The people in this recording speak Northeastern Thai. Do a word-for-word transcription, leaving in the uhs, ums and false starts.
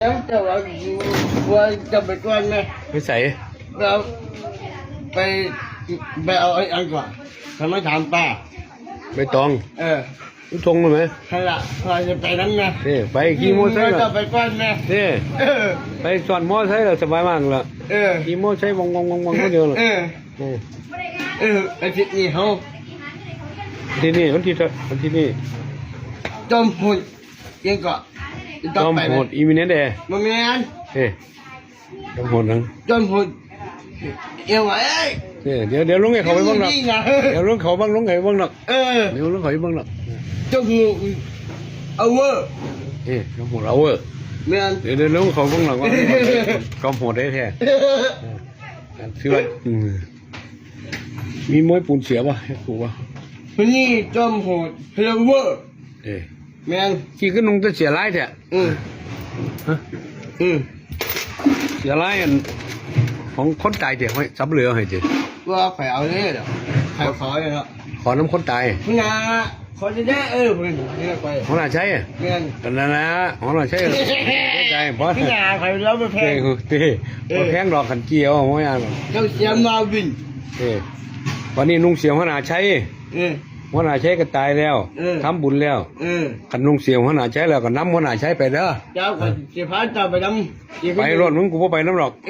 แล้วจะว่าว่าจะไปก่อนไหม ไปใส แล้วไปไปเอาไอ้อันก่อนทำไมถามป้า ใบตอง เออ ลูกทงเลยไหม ใครล่ะใครจะไปนั้นนะ เออ ไปขี่มอเตอร์ไซค์ เออ ล่ะ จะไปก่อนไหม เออ เออ ไปซ้อนมอเตอร์ไซค์ล่ะ สบายมากล่ะ เออ ขี่มอเตอร์ไซค์วังวังวังวังคนเดียวล่ะ เออ เออ เออ อาทิตย์นี้เขา ที่นี่วันที่เท่าวันที่นี่ จอมพลยังเกาะ จอมโหดอีมิเนนเดย์ บ่แม่น เอ้ย จอมโหดหนัง จอมพลเอวเอ้ย เอ้ย เดี๋ยวเดี๋ยวลุงให้เขาไปเบิ่งหรอก นี่ไง เดี๋ยวลุงเขาเบิ่งลุงให้เบิ่งหรอก เออ เดี๋ยวลุงเขาไปเบิ่งหรอก จอมพลเอาเวอร์ เอ้ย จอมโหดเอาเวอร์ แม่น เดี๋ยวเดี๋ยวลุงเขาเบิ่งหรอกว่า จอมโหดได้แท้ เออ ถือว่า อืม มีมวยปูนเสียป่ะ ให้กูป่ะ คนนี้จอมโหดเพลเวอร์ เอ้ย แม่น ขี่ขึ้นนุ่งแต่เสียร้ายแท้ อืม ฮะ อืม เสียร้ายอัน ของคนตายเดี๋ยวให้สำเหลือให้เดี๋ยว ว่าข่อยเอาเลยเหรอข่อยขอเลยเนาะ ขอน้ำคนตาย หัวหน้า ขอจะได้เออเพื่อนนี่ไป หัวหน้าใช่ แม่น กันนั่นนะ หัวหน้าใช่ คนตายเพราะ หัวหน้าข่อยแล้วมาแพง เออ เออ บ่แพงดอกขันเกี่ยว หัวหน้า เจ้าเสียมาวิน เออ วันนี้นุ่งเสียหัวหน้าใช่ เออ หัวหน้าใช้ก็ตายแล้ว เออ ทำบุญแล้ว เออ คันนุ่งเสียหัวหน้าใช้แล้วก็นำหัวหน้าใช้ไปเด้อ เจ้าก็สิพาเจ้าไปนำ ไปรถมึงกูบ่ไปนำหรอก เออ